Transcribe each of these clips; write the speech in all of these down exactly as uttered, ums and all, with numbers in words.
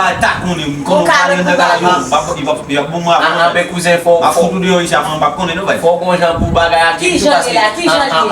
pa ta konnen, m konnen w pale anndan bagay yo, m p ap, y ap, y ap bon mwen aprann. Anben kouzen, fò, m ap fout ou deyò isi a, mwen m p ap konnen non, bay. Fò w gon jan pou bagay a vin tou, paske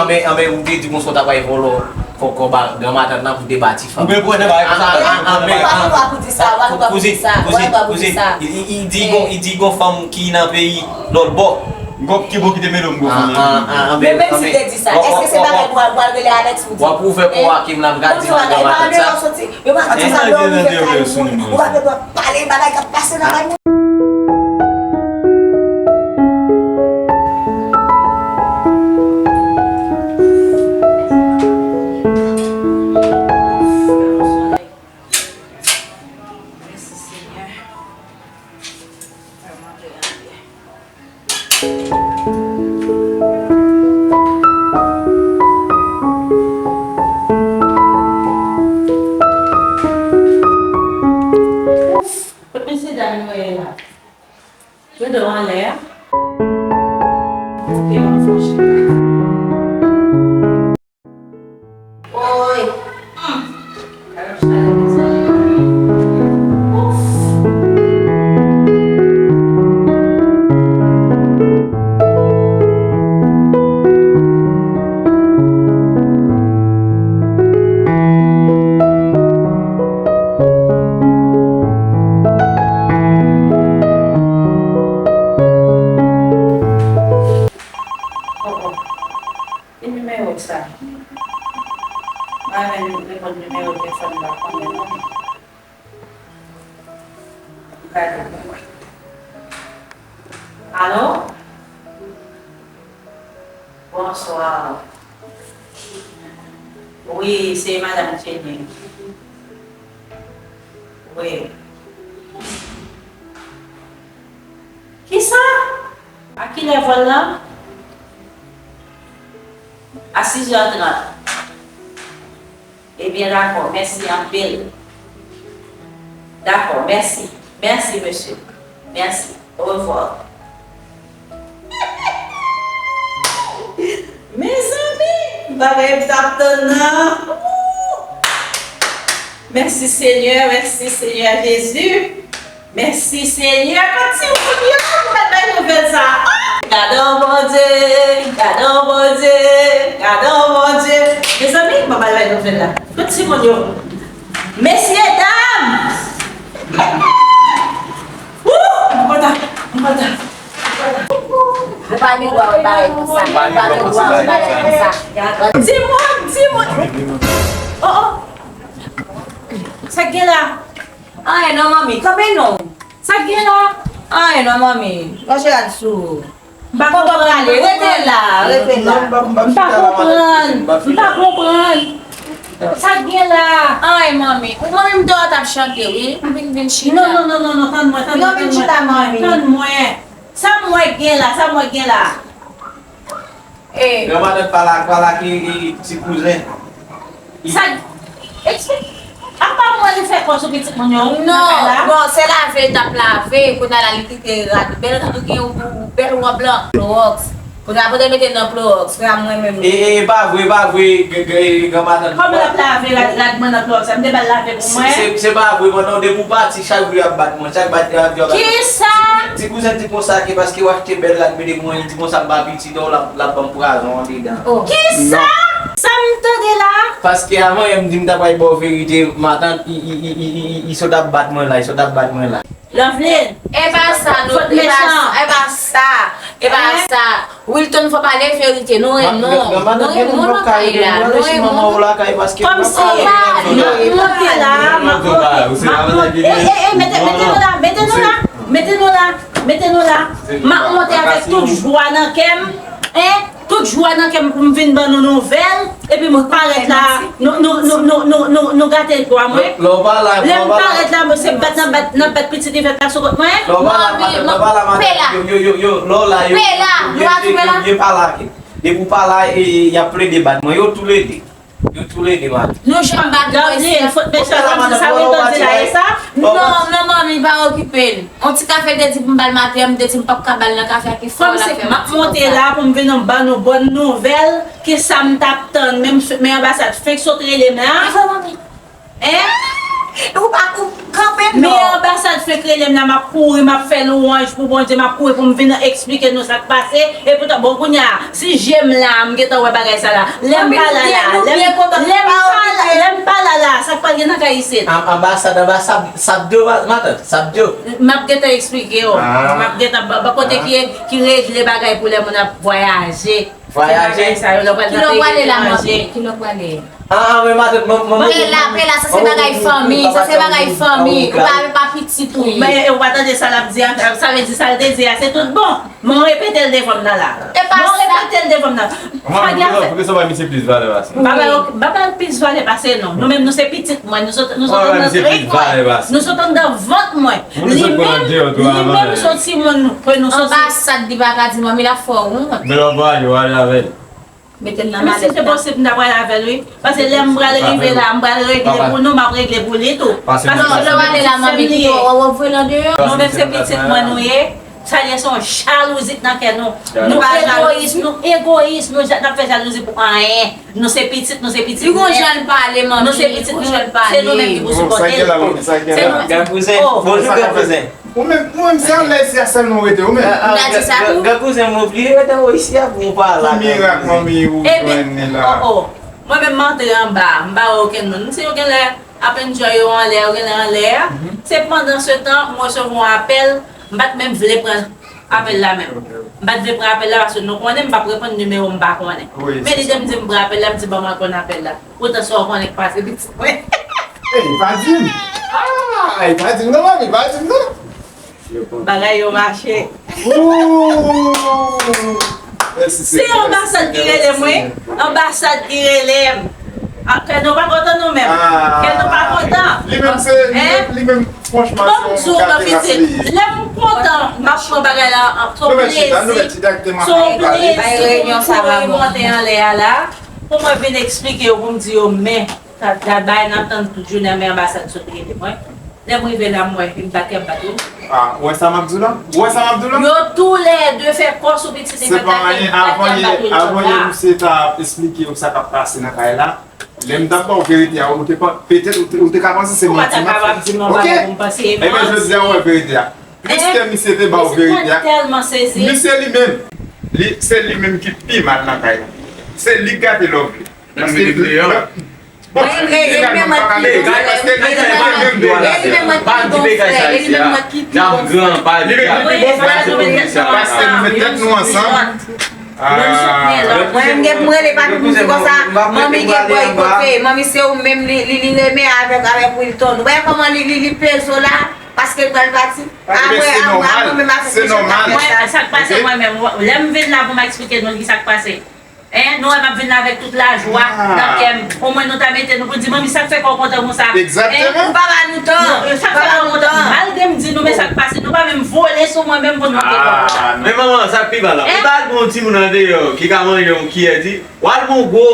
anben, anben ou te di konsa w t ap al vòlò, fò kò ba granmatant lan pou te ba ti fanm. Ou byen pran nan bagay konsa, ou pa gen dwa pou di sa, ou pa gen dwa pou di sa, ou pa gen dwa pou di sa. Li di gon, li di gon fanm ki nan peyi lòt bò. Gon ki bò ki te mele w m gon fanm nan. Men menm si te di sa, èske se bagay pou al, pou al rele Alex pou di? W ap ouvè kò a Kim la, m ka di mangan matant sa. Yo pa ka di sa lè w rive kay moun. Ou pa gen dwa pale bagay k ap pase nan kay moun. Mèsi, Senyè. Vrèman, vrèman byen. Kot mesye dam yo ye la? Yo dò anlè a? Ok, m ap fòse. Woy! Hmm. Gade chalè, mezanmi. Ouf! Oh, oh. E nimewo sa? Mwen renmen reponn nimewo telefòn m pa konnen non. Gade. Alo? Bonswa. Wi, se madanm Jenny. Wi. Kisa? A kilè vòl lan? A sis è trant. Ebyen, dakò, mèsi anpil. Dakò, mèsi. Mèsi, mesye. Mèsi. Orevwa. Mezanmi, bagay m t ap tann nan. Mèsi Senyè, mèsi Senyè Jezi. Mèsi Senyè. Kot timoun yo, m pral bay nouvèl sa. Oh! Gadon Bondye, gadon Bondye, gadon Bondye. Mezanmi, m pral bay nouvèl la. Kot timoun yo? Mesye dam! Wouh! M kontan, m kontan. Ou pa gen dwa wè bagay konsa. Ou pa gen dwa wè bagay konsa. Timoun, timoun. Oh, oh. Sa k gen la? Anyen non, manmi. Kanpe non. Sa k gen la? Anyen non, manmi. Mache al sou. M pa konprann. Rete la, rete la. M pa konprann. M pa konprann. Sa k gen la? Ay, manmi. Manmi, m te wè w t ap chante, wi. M vin, vin chita. Non, non, non, non, non, tann mwen, tann mwen, tann mwen, tann mwen. Sa m wè k gen la, sa m wè k gen la. Granmatant pale ak, pale ak ti kouzen. Sa, eksplike. Apa mwen li fè kò sou pitit moun yo? Non, bon, se lave l t ap lave, kounye a la li kite rad, bèl rad ou gen, ou bèl wòb lan, klowòks. Kounye a pote mete nan klowòks, frè mwen menm. E, e, e pa vre, e pa vre, granmatant. Kòman l ap lave rad, rad mwen nan klowòks? M te ba l lave pou mwen. Se, se pa vre, pandan depi w pati, chak jou y ap bat mwen, chak bat y ap, y ap bat mwen. Kisa? Ti kouzen di konsa ke paske w achte bèl rad mete pou mwen, li di konsa m pa piti, donk l ap, l ap ban m pwazon andedan. Kisa? Sa m tande la? Paske avan yè m di m ta pral ba w verite, matant, i, i, i sot ap bat mwen la, i sot ap bat mwen la. Loveline. E pa sa, non, e pa sa, e pa sa, e pa sa. Wilton, fò pale verite, nou renmen w, nou renmen w lakay la, nou renmen w. Kòmsi, m ap monte la, m ap monte, m ap monte. E, e, e, mete, mete nou la, mete nou la, mete nou la, mete nou la. M ap monte avèk tout jwa nan kè m, en, tout jwa nan kè m pou m vin ban nou nouvèl. Epi mwen parèt la, nou, nou, nou gate dwa mwen. Lè m parèt la, mwen se bat nan bat, nan bat pitit li fèt la sou kont mwen. Lè w pa la, matant, lè w pa la, matant, yo, yo, yo, yo, lè w la, yo, yo, yo, yo, yo pa la, depi w pa la, e, y ap plede bat mwen, yo toulede. Yo toulede, matant. Nou janm bat mwen, se fòt mesye, sa Wilton di la, e sa? Non, non, manmi, pa okipe l. On ti kafe l te di pou m ba l maten an, m te di m p ap ka ba l nan kafe a, ki fè w la fè m ap monte la pou m vin ban nou bòn nouvèl. Ki sa m t ap tann? Men, men anbasad fenk sot rele m la. Hein? Ou pa ou kanpe non. Men anbasad fenk rele m la, m ap kouri, m ap fè lwanj pou Bondye, m ap kouri pou m vin eksplike nou sa k pase. E poutan, bon, kounye a, si je m la, m gentan wè bagay sa la. Lè m pa la la, lè m, lè m pa la, lè m pa la la, sa k pral gen nan kay isit? Anbasad, anbasad, Sabdo, matant, Sabdo. M ap gentan eksplike w. M ap gentan, ba, ba kote ki, ki regle bagay pou lè moun ap vwayaje. Vwayaje. Kilè w prale la, manmi? Kilè w prale? Ah, men matant, manmi. Pela, pela, sa se bagay fanmi, sa se bagay fanmi. Ou pa, pa pitit ou ye. Men ou pa tande sa l ap di a, sa vle di sa l te di a, se tout bon. Men w repete l devan m nan la. E pa sa. Men w repete l devan m nan. Manmi, poukisa w bay misye plis valè pase m? M pa bay, m pa bay plis valè pase non. Nou menm nou se pitit mwen, nou sot, nou sot anndan vant mwen. Nou sot anndan vant mwen. Li menm, li menm se yon timoun ke nou soti. Anbasad li pa ka di manmi, l ap fè w wont. Men lè w prale, w ale avè l. Mete l nan malèt la. Men si se posib, m ta pral avè l, wi. Paske lè m pral rive la, m pral regle pou nou, m ap regle pou li tou. Paske lè w ale la, manmi kite w, w ap voye l andeyò. Nou menm se pitit mwen nou ye. Sa ye se yon jalouzi k nan kè nou. Nou egoyis, nou egoyis, nou ja-, n ap fè jalouzi pou anyen. Nou se pitit, nou se pitit. Li gon jan l pale, manmi. Nou se pitit, nou, se nou menm ki pou sipòte l. Se nou. Grann kouzen. Bonjou, grann kouzen. Ou menm, ou menm, se anlè isi a sèlman ou rete, ou menm. M ta di sa tou. Grann kouzen, mwen bliye rete anwo isi a pou ou pa la. Ki mirak manmi ou jwenn li la? Oh, oh. Mwen menm m antre anba, m pa wè okenn moun. M se yo genlè ap enjoy yo anlè, yo genlè anlè a. Se pandan se tan, m resevwa yon apèl, m pa t menm vle pran apèl la menm. M pa t vle pran apèl la paske nou konnen m p ap reponn nimewo m pa konnen. Men lide m di m pran apèl la, m di ban m reponn apèl la. Poutan sa w konnen k pase pitit mwen. Ey, pa di m. Ah, ey, pa di m non, manmi, pa di m non. Bagay yo mache. Se anbasad ki rele m, wi. Anbasad ki rele m. Ah, kè nou pa kontan nou menm. Kè nou pa kontan. Li menm se, li menm, li menm, franchman, se yon gate ras li ye. Lè m kontan, m ap pran bagay la an plezi. Se yon plezi pou mwen monte anlè a la. Pou mwen vin eksplike yo, pou m di yo, men. Sa, sa bay nan tann tout jounen, men anbasad sot rele mwen. Lè m rive la, m wè, m pa kè bat tou. Ah, ou wè sa m ap di w la? Ou wè sa m ap di w la? Yo toulède fè kò sou pitit li, men pa kè bat tou. Avan yè, avan yè, misye ta ap eksplike w sa k ap pase nan kay la. Lè m t ap ba w verite a, ou te pa, petèt, ou te, ou te ka panse se manti m ap fè. Ou pa ta kapab di m yon bagay pou m panse e manti. Ebyen, jodi a, ou wè verite a. Piske misye te ba w verite a. Misye li menm, li, se li menm ki pi mal nan kay la. Se li k gate love li. Paske li, bon, li pa ka mete, paske li menm, li menm, li menm, pa di bagay sa isi a. Dam gran, pa di bagay sa. Paske nou met tèt nou ansanm. Mwen menm gen pou m rele papi pou m di konsa, manmi gen bòy kote, manmi se ou menm li, li, li renmen avèk, avèk Wilton. Ou wè kòman li, li, li peze w la? Paske l pral pati. Apre, apre, apre menm afè se nòmal. Mwen, sa k pase mwen menm, lè m vin la pou m eksplike nou ki sa k pase. Hein, nou wè m ap vin la avèk tout lajwa nan kè m. Omwen nou ta mete nou pou di, "Manmi, sa k fè kò w kontan konsa?" Hein? Ou pa ba nou tan. Sa k fè kò w kontan? Malgre m di nou, men sa k pase, nou pa menm vole sou mwen menm pou nou te kontan. Men manman, sa k pi mal la. Ou ta al pou yon timoun andeyò ki ka manje yon kiyè di, w al pou yon gwo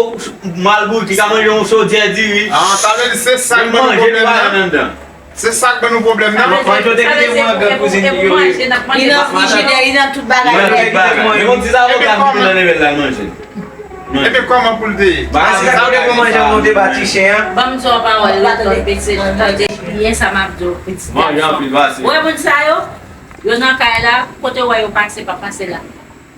malbouk ki ka manje yon chodyè diri. Ah, sa vle di se sa k ban nou pwoblèm nan. Se sa k ban nou pwoblèm nan. Manje w te kite pou angan kouzin yo ye. Li nan frijidè, li nan tout bagay. Li nan tout bagay. Men yon ti zaboka m kite nan neve l la manje. Ebyen kòman pou l te ye? Bagay sa kote pou manje an, ou te pa ti chen an. Ban m di w yon pawòl, li tande pitit, tande byen sa m ap di w, pitit gason. Manje anpil pase. Ou wè moun sa yo? Yo nan kay la, kote w wè yo pase, pa pase la.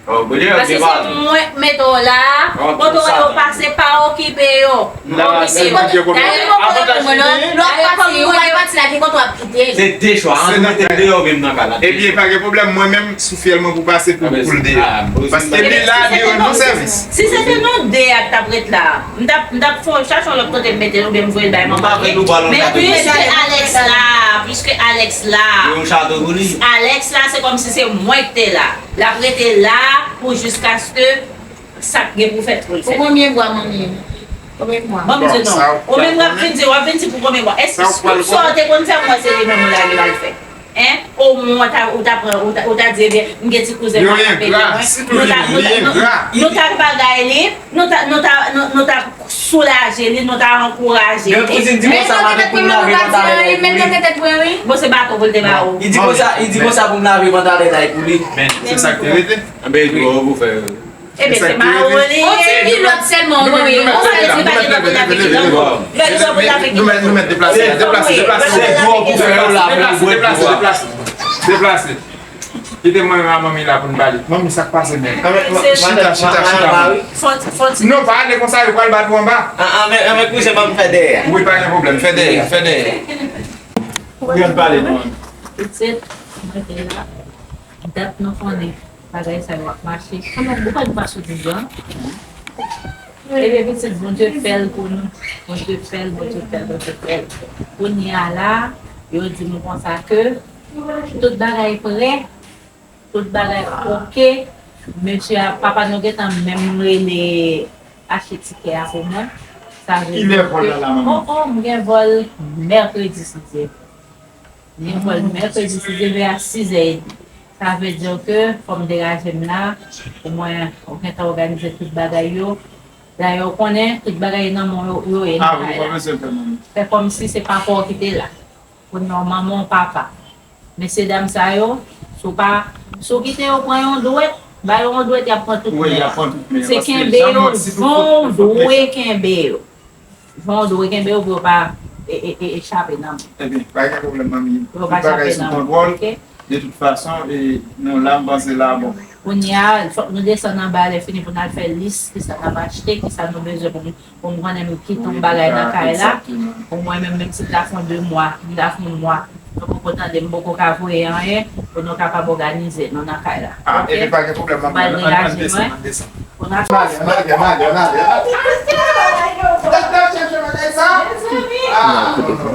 Paske se mwen k mete w la, kote w wè yo pase, pa okipe yo. Okipe yo. Dayè, kòm mwen, non, lè w ap pati, ou pral pati la, ki kote w ap kite? Se de chwa, ant ou mete l deyò oubyen m nan kay la. Ebyen, pa gen pwoblèm, mwen menm, sou fyèl mwen pou pase pou, pou l deyò. Paske li la, li rann nou sèvis. Si se te nou de a k t ap ret la, m t ap, m t ap fè w chache yon lòt kote m mete l oubyen m voye l bay manman li. Men piske Alex la, piske Alex la, Alex la, se kòmsi se mwen k te la. L ap rete la pou jiskaske sa k gen pou fèt pou l fèt. Pou konbyen mwa, manmi? Konbyen mwa? Ban m di w non. Ou menm w ap vin di, w ap vin di pou konbyen mwa? Èske tout sa w te konn fè m wè se li menm ou lage l al fè? Hein? Omwen w ta, ou ta pran, ou ta, ou ta di, ebyen, m gen ti kouzen m ap peye mwen. Nou ta, nou ta, nou, nou ta bagay li, nou ta, nou ta, nou, nou ta soulaje li, nou ta ankouraje li. Gen kouzin di konsa m ap pou m lave pantalèt pou li. Bon, se baton pou l te ba ou. Li di konsa, li di konsa pou m lave pantalèt pou li. Men se sa k te rete. Anben, li twò pou fè. Ebyen, se mawo li ye. On ti kilòt sèlman, wi. On sèl ti bagay nan pou lave kilòt. Lè li twò pou lave kilòt. Nou mèt, nou mèt deplase, deplase, deplase. Se twò pou fè yo lave, deplase, deplase, deplase. Kite mwen a manmi la pou n pale. Manmi, sa k pase menm? Chita, chita, chita, manmi. Non, pa ale konsa, yo pral bat ou anba. Anben, anben, kouzen, ban m fè dèyè. Wi, pa gen pwoblèm, fè dèyè, fè dèyè. Pou yo pale, non. Pitit, mwen te la. Dat nou konnen bagay sa yo ap mache. Kòman ou pa nou pa sou di jan? Ebyen, pitit, Bondye fè l pou nou. Bondye fè l, Bondye fè l, Bondye fè l. Kounye a la, yo di m konsa ke tout bagay prè, tout bagay oke. Mesye a, papa nou gentan menm rele achte tikè a pou mwen. Sa vle di ke, oh, oh, m gen vòl mèkredi, si Dye vle. M gen vòl mèkredi, si Dye vle, a sizè edmi. Sa vle di ke fò m degaje m la, omwen, ou gentan òganize tout bagay yo. Dayè, ou konnen, tout bagay nan men w yo, yo ye nan kay la. Fè kòmsi se papa w ki te la. Kounye a w manman w papa. Mesye dam sa yo, si w pa, si w kite yo pran yon dwèt, ba yo yon dwèt, y ap pran tout men an. Se kenbe yo jan w dwe kenbe yo. Jan w dwe kenbe yo pou yo pa e, e, e, e chape nan men. Ebyen, pa gen pwoblèm, manmi. Pou yo pa chape nan men, oke? De tout fason, e, nou la, m panse la, bon. Kounye a, fòk nou desann anba, lè fini pou n al fè lis, kisa n ap achte, kisa nou bezwen pou nou Pou m konnen m kite yon bagay nan kay la. Pou mwen menm, menm si m ta fè yon de mwa, m ta fè yon mwa, nou poko tande m, poko ka voye anyen, pou nou kapab òganize nou nan kay la. Oke? Ebyen, pa gen pwoblèm, manmi. Ann desann, ann desann. Pou n ap... Ann ale, ann ale, ann ale, ann ale. Tèt tèt chèche bagay sa. Ah, non, non.